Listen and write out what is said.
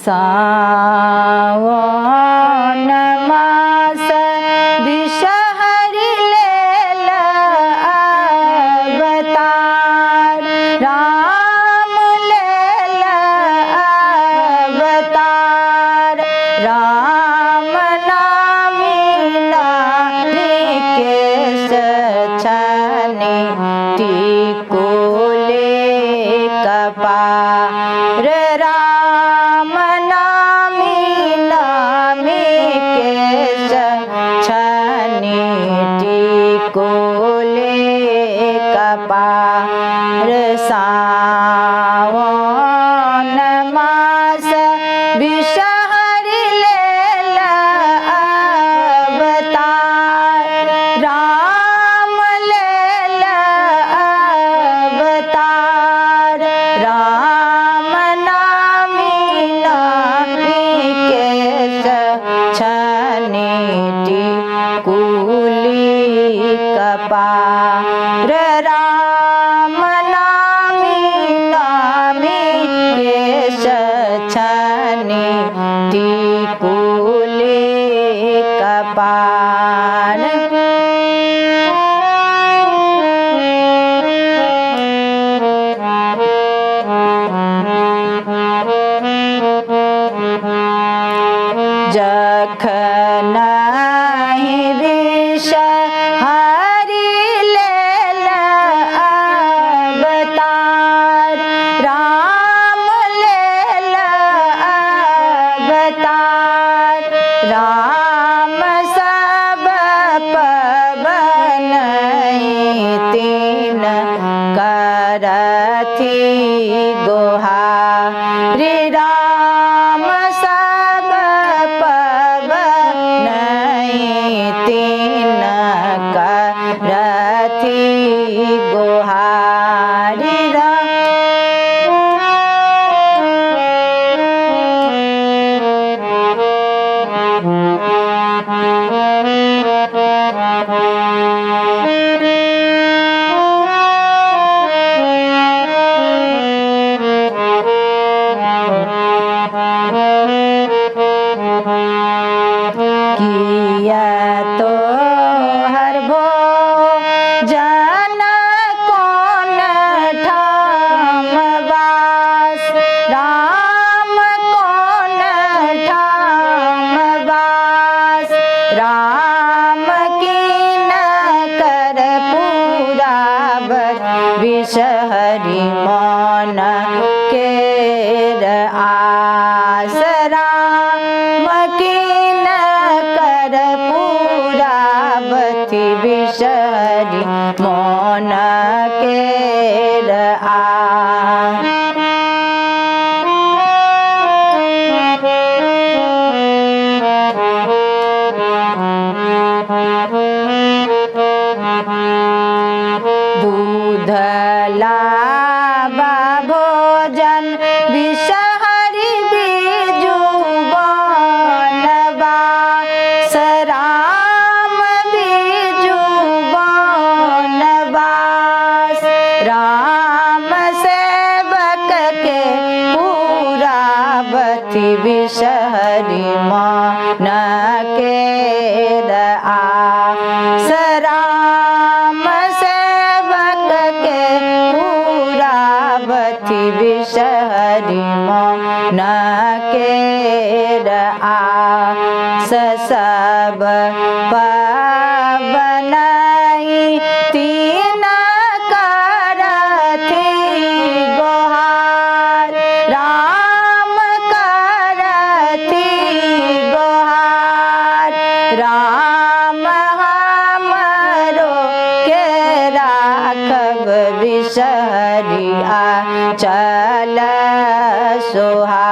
सावन मास विषहरि लेल अवतार, राम लेल अवतार, राम नामी केश छनि टिकुले कपार, राम नामी नामी केश छनि टिकुले कपार। सावन मास विषहरि लेल अवतार, राम लेल अवतार, राम नामी नामी केश छनि टिकुली कपार, राम नामी नामी केश छनि टिकुली कपार। जखन विष हरि लेल अवतार, राम लेल अवतार, राम सब पवन तीन करथि गोहारी, राम सब पवन तीन करथि गोहारी। किया तो हर भोजन कोन ठाम बास, राम कोन ठाम बास, राम की न कर पूरावत विषहरि मन केर आस, राम की न कर पूरावती विषहरि मन केर आ। दूध लाबा भोजन विषहरि बीजू बनवास, राम बीजू बनवास, राम सेवक के पूरावती विषहरि मन केर आस, राम सेवक के पूरावती विषहरि मन केर आस। सब पवन तीन करथि गोहार, राम करथि गोहार, राम हमरो के राखब विषहरि आ चल सोहार।